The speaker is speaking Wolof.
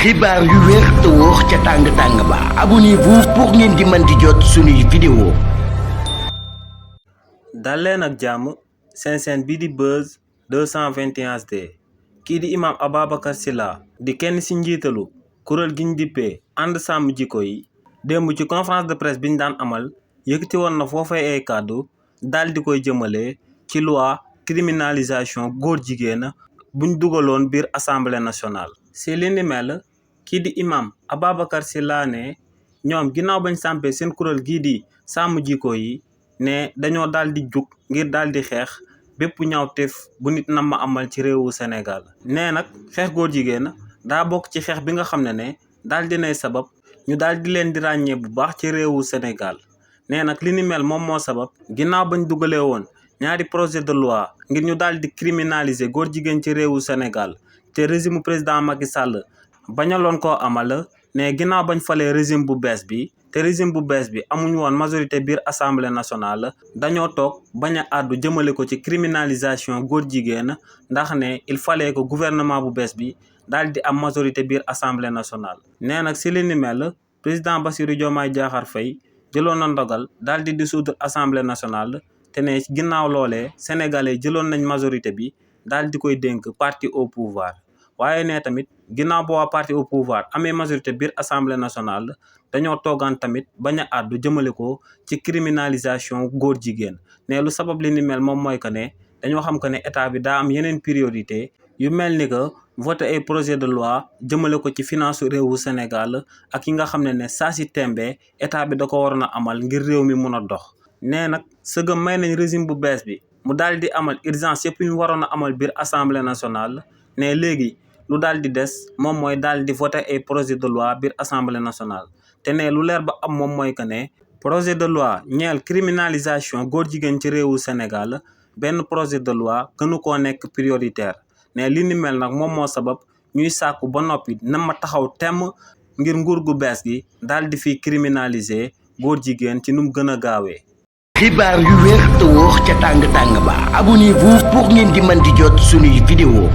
xibaar yu wér te wóor ca tàng ba abonnez-vous pour ngeen di mën di jot suñuy vidéo. dal leen ak jàmm seen chaîne bii di Buzz 221 HD kii di imam Ababacar Sylla di kenn ci njiitalu kuréel gi ñu dippee ànd sàmm jikko yi démb ci conférence de presse bi ñu daan amal yëkkati woon na foofay ay kàddu daal di koy jëmale ci loi criminalisation góor jigéen buñ dugaloon biir assemblée nationale. ci li ni mel kii di imam Ababacar Sylla ne ñoom ginnaaw bañ sampee seen kuréel gii di sàmm jikko yi ne dañoo daal di jug ngir daal di xeex bépp ñaawteef bu nit nam ma amal ci réewu Sénégal. nee nag xeex góor jigéen daa bokk ci xeex bi nga xam ne daal dinay sabab ñu daal di leen di ràññee bu baax ci réewu Sénégal. nee nag li ni mel moom moo sabab ginnaaw bañ dugalee woon ñaari projet de loi ngir ñu daal di criminaliser góor jigéen ci réewu Sénégal te régime président Macky Sall bañaloon koo amal ne ginnaaw bañ falee régime bu bees bi te régime bu bees bi amuñu woon majorité biir assemblée nationale dañoo toog bañ a àddu jëmale ko ci criminalisation góor jigéen ndax ne il fallait que gouvernement bu bees bi daal di am majorité biir assemblée nationale. nee nag si li ni mel président Bassirou Diomaye Diakhar Faye jëloon na ndogal daal di dissoudre assemblée nationale te ne ginnaaw loolee sénégalais jëloon nañ majorité bi daal di koy dénk parti au pouvoir. waaye ne tamit ginnaaw boo parti au pouvoir amee majorité biir assemblée nationale dañoo toogaan tamit bañ a àddu jëmale ko ci criminalisation góor jigéen ne lu sabab li ni mel moom mooy que ne dañoo xam que ne état bi daa am yeneen priorité yu mel ni que voté ay projet de loi jëmale ko ci finance réewu Sénégal ak yi nga xam ne saa si tembe état bi da ko waroon a amal ngir réew mi mun a dox. nee nag sëgëm may nañ régime bu bees bi mu daal di amal urgence yëpp ñu waroon a amal biir assemblée nationale ne léegi lu daal di des moom mooy daal di voter ay projet de loi biir assemblée nationale te ne lu leer ba am moom mooy que ne projet de loi ñeel criminalisation góor jigéen ci réewu Sénégal benn projet de loi gënu koo nekk prioritaire. ne li ni mel nag moom moo sabab ñuy sàkku ba noppi na ma taxaw temm ngir nguur gu bees gi daal di fi criminaliser góor jigéen ci nu mu gën a gaawee. xibaar yu wér te wóor ca tàng ba abonnez-vous pour ngeen di mën di jot suñuy vidéo.